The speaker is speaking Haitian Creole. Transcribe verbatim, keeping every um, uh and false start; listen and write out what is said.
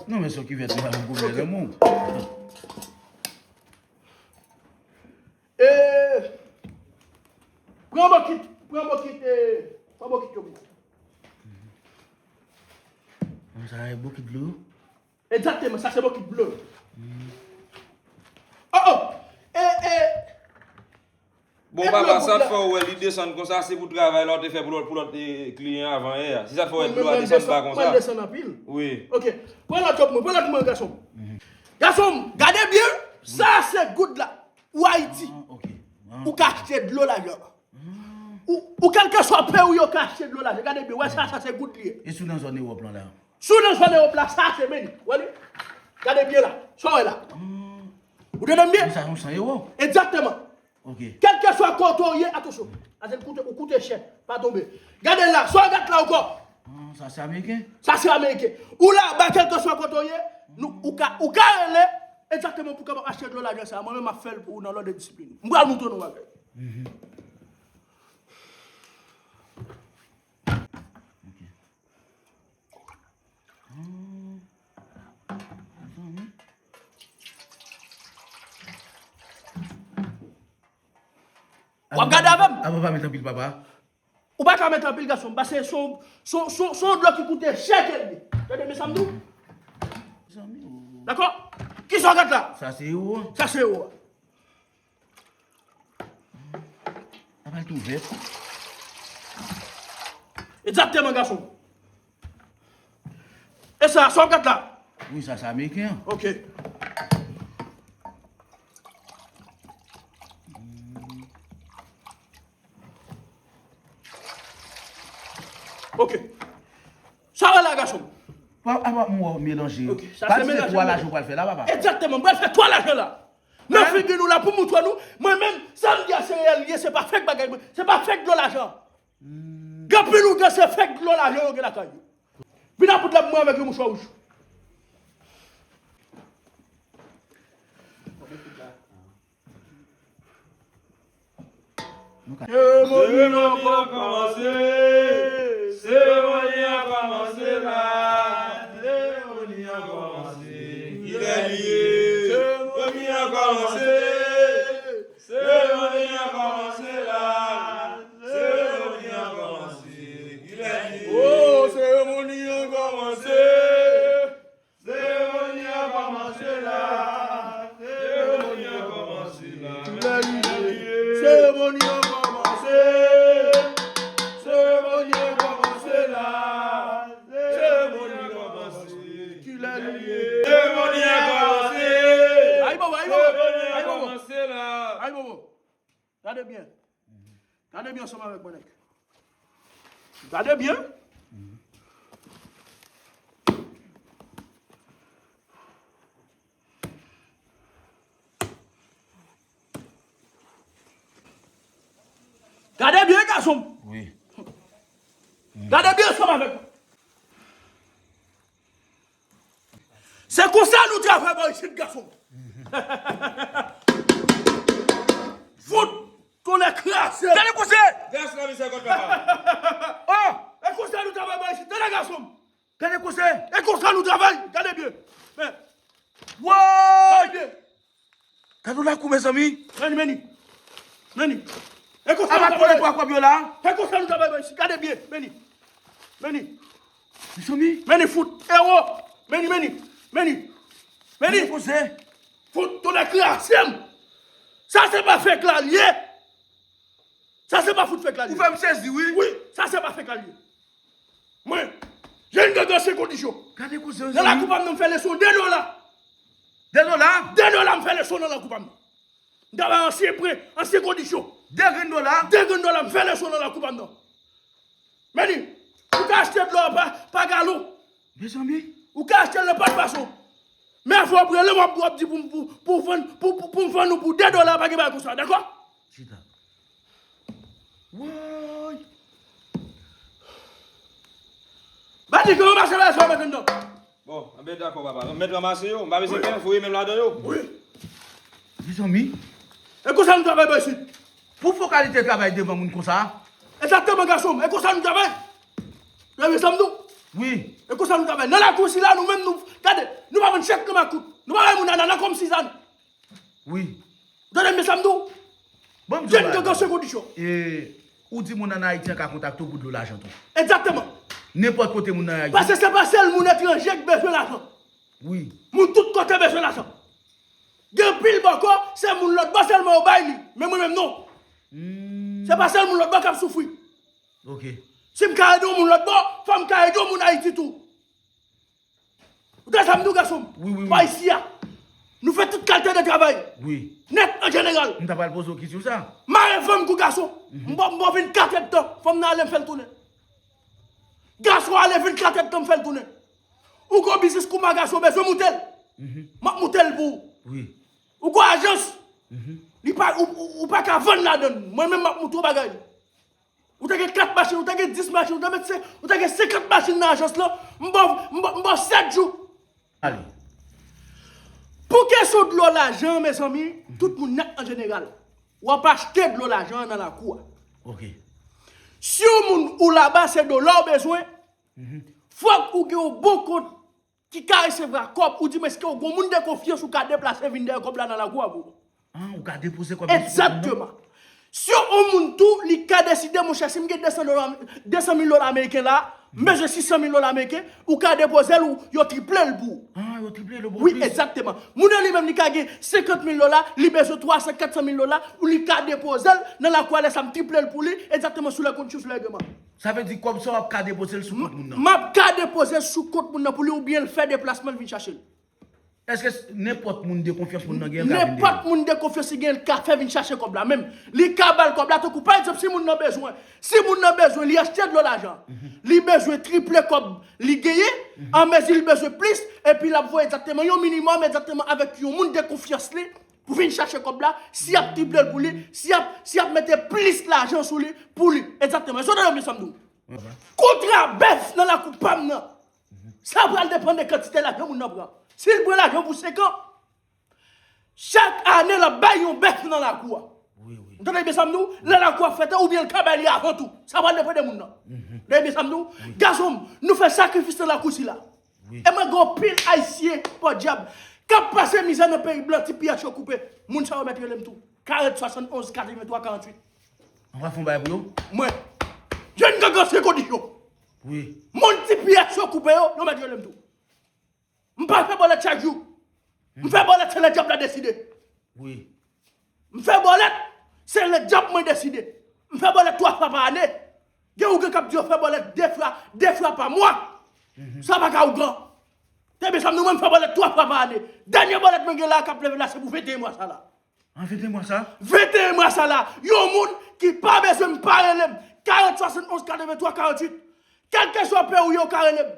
Non, men se yon kivèt, nou pa yon goumen lanmou. E, pran bokit, pran bokit, e, pran bokit yo. Sa e bokit dlo? Egzakteman, sa se bokit dlo. Oh, oh! E, e, Bon, e papa, dlo sa te fè w wè li desann konsa, se pou travay la w te fè pou lòt, pou lòt, e, kliyan avan yè a. Se sa te fè w wè dlo a desann ba konsa. Mwen desann anpil. Wi. Ok. Pran lòt yo pou mwen, pran lòt pou mwen, gason. Gason, gade byen, sa se goud la. Ou Ayiti. Ah, ok. Ah, ou ka achte dlo lajan. Ou, ou kèlkeswa peyi ou ye, ou ka achte dlo lajan. Gade byen, wè sa, sa se goud li ye. E si w nan zòn Ewòp lan la? Si w nan zòn Ewòp la, sa se meni. Wè li? Gade byen la. Sa w wè la? Ou tande m byen? Men sa se yon san ewo. Egzakteman. Ok. Kèlkeswa kote w ye, atansyon. Paske l koute, ou koute chè. Pa tonbe. Gade la, sa w gade la ankò. Ah, sa se ameriken? Sa se ameriken. Ou laba, kèlkeswa kote w ye, nou, ou ka, ou ka rele egzakteman pou kapab achte dlo lajan sa. Mwen menm, m ap fè l pou ou nan lòd e disiplin. M pral montre nou bagay. Ok. Ah, mezanmi. W ap gade avè m? Apa pa met anpil, papa. Ou pa ka met anpil, gason m, paske se yon, se yon, se yon, se yon dlo ki koute chè ke l ye. Tande byen sa m di w? Mezanmi, oh. Dakò? Kisa w gade la? Sa se ewo a. Sa se ewo a. Apa l tou vèt? Egzakteman, gason. E sa, sa w ap gade la? Wi, sa, sa ameriken an. Ok. Ok. Sa w wè la, gason m? Pa, apa m wè w melanje. Ok, sa se melanje. Pa di se twa lajan w pral fè la, papa. Egzakteman, m pral fè twa lajan la. Nan figi nou la pou montre nou, mwen menm, sa m di a se reyèl li ye, se pa fèk bagay, se pa fèk dlo lajan. Gen anpil ouvriye se fèk dlo lajan yo gen lakay yo. Vin a bout la pou mwen avèk yon mouchwa wouj. Seremoni an kòmanse. Seremoni an kòmanse la. Seremoni an kòmanse. Kilè li ye? Seremoni an kòmanse. Seremoni an kòmanse la. Seremoni an kòmanse. Kilè li ye? Oh, seremoni an kòmanse. Seremoni an kòmanse la. Seremoni an kòmanse la. Kilè li ye? Seremoni an kòmanse. Seremoni an kòmanse la. Seremoni an kòmanse. Kilè li ye? Seremoni an kòmanse. Ay, bobo, ay, bobo. Seremoni an kòmanse la. Ay, bobo. Gade byen. Gade byen ansanm avèk mwen, nèg. Gade byen. Gade byen, gason m. Wi. Gade byen ansanm avèk mwen. Se konsa nou travay bò isit, gason. Fout tonnè kraze. Gade koze! Gras la misye kont papa. Oh! E konsa nou travay bò isit, tande, gason. Gade koze! E konsa nou travay, gade byen. Men. Woy! Gade byen. Gade w lakou, mezanmi. Meni, meni. Meni. E konsa nou travay. Apa koze twa kòb yo la? E konsa nou travay bò isit. Gade byen, meni. Meni. Mezanmi. Meni fout. Ewo. Meni, meni. Meni. Meni. Gade koze. Fout tonnè kraze m. Sa se pa fèk la l ye. Sa se pa fout fèk la l ye. Ou fè m sezi, wi. Wi, sa se pa fèk la l ye. Mwen, jèn gangan se kondisyon. Gade koze. Nan lakou pa m nan, m fè leson de dola. De dola? De dola m fè leson nan lakou pa m nan. M travay ansyen pre, ansyen kondisyon. De grenn dola? De grenn dola m fè leson nan lakou pa m nan. Meni, ou ka achte dlo pa, pa galon. Mezanmi. Ou ka achte l nan pòt fason. Men fò w ap rele m, w ap, w ap di pou m, pou, pou vann, pou, pou, pou m vann ou pou de dola, pa gen bagay konsa, dakò? Chita. Woy! Bandi, kòman mache la, sa w mete anndan? Bon, anben dakò, papa. Mèt ranmase yo, m pa bezwen pen, voye menm ladan yo. Wi. Mezanmi. E konsa nou travay bò isit. Pou fò kalite travay devan moun konsa? Egzakteman, gason m. E konsa nou travay. Leve sa m di w. Wi. E konsa nou travay. Nan lakou sila, nou menm, nou, gade, nou pa vann chèk nan makout. Nou pa bay moun anana kòm sizann. Wi. Tande men sa m di w? Bon, m di w Jèn bagay. Gangan se kondisyon. E, ou di moun ann Ayiti an ka kontakte w pou dlo lajan tou. Egzakteman. Nenpòt kote moun nan Ayiti. Paske se pa sèl moun etranje k bezwen lajan. Wi. Moun tout kote bezwen lajan. Gen anpil bò ankò, se moun lòt bò sèlman yo bay li. Men mwen menm non. Hmm. Se pa sèl moun lòt bò k ap soufri. Ok. Si m ka ede yon moun lòt bò, fò m ka ede yon moun Ayiti tou. Ou tande sa m di w, gason m? Wi, wi, wi. Pa isi a. Nou fè tout kalite de travay. Wi. Nèt an jeneral. M ta pral poze w kesyon sa. Mare fanm kou gason. Mhm. M ba w, m ba w vennkat èdtan. Fanm nan ale, m fè l tounen. Gason ale vennkat èdtan, m fè l tounen. Ou gon biznis kouman, gason bezwen moute l. Mhm. M ap moute l pou ou. Wi. Ou gon ajans. Mhm. Li pa, ou, ou, ou pa ka vann ladan l. Mwen menm, m ap moute w bagay. Ou te gen kat machin, ou te gen dis machin, ou te met se, ou te gen senkant machin nan ajans lan, m ba w, m ba w, m ba w sèt jou. Ale. Pou kesyon dlo lajan, mezanmi, tout moun nèt an jeneral, w ap achte dlo lajan an nan lakou a. Ok. Si yon moun ou laba se dola w bezwen, mhm, fòk ou gen yon bon kont ki ka resevwa kòb, ou di mwen, èske w gon moun de konfyans ou ka deplase vin dèyè kòb la nan lakou a pou ou? Ah, ou ka depoze kòb nan sou kont moun nan? Egzakteman. Si yon moun tou, li ka deside, monchè, si m gen de san dola, de san mil dola ameriken la, m bezwen sis san mil dola ameriken, ou ka depoze l, ou, yo triple l pou ou. Ah, yo triple l, yo ba w plis. Wi, egzakteman. Moun nan li menm, li ka gen senkant mil dola, li bezwen twa san, kat san mil dola, ou li ka depoze l nan lakou a, lè sa m triple l pou li, egzakteman, sou lè kondisyon, sou lè regleman. Sa vle di kòb sa w ap ka depoze l sou kont moun nan? M ap ka depoze l sou kont moun nan pou li oubyen l fè deplasman l vin chache l. Èske s-, nenpòt moun de konfyans moun nan gen, l ka vin de? Nenpòt moun de konfyans li gen, l ka fè vin chache kòb la menm. Li ka ba l kòb la, tankou pa egzanp, si moun nan bezwen, si moun nan bezwen, li achte dlo lajan, mhm, li bezwen triple kòb li genyen, mhm, anmezi li bezwen plis, epi l ap voye egzakteman yon minimòm, egzakteman avèk yon moun de konfyans li, pou vin chache kòb la, si y ap triple l pou li, si y ap, si y ap mete plis lajan sou li, pou li. Egzakteman. Èske w tande byen sa m di w? Kontra bèf nan lakou pa m nan. Sa pral depann de kantite lajan moun nan pran. Si l pran lajan pou senk an, chak ane l ap bay yon bèf nan lakou a. Wi, wi. Ou tande byen sa m di w? Lè lakou a fète, oubyen l ka bay li avan tou. Sa pral depann de moun nan. Mhm. Tande byen sa m di w? Wi. Gason m, nou fè sakrifis nan lakou sila. Wi. E mwen gen anpil Ayisyen, podyab, k ap pase mizè nan peyi blan, ti piyès yo koupe. Moun sa yo mèt rele m tou. Karant, swasannonz, katrevenntwa, karanntuit. An va fè yon bagay pou yo? Mwen. Jèn gangan se kondisyon. Wi. Moun ti piyès yo koupe yo, yo mèt rele m tou. M pa fè bòlèt chak jou. M fè bòlèt se lè dyab la deside. Wi. M fè bòlèt, se lè dyab mwen deside. M fè bòlèt twa fwa pa ane. Gen ou gen k ap di yo fè bòlèt de fwa, de fwa pa mwa. Mhm. Sa pa ka ougan. Te bezwen nou, mwen m fè bòlèt twa fwa pa ane. Dènye bòlèt mwen gen la k ap leve la, se pou venteyen mwa sa la. An venteyen mwa sa? Venteyen mwa sa la. Yon moun ki pa bezwen m pa rele m. Karant, swasannonz, katrevenntwa, karanntuit. Kèlkeswa peyi w ye, w ka rele m.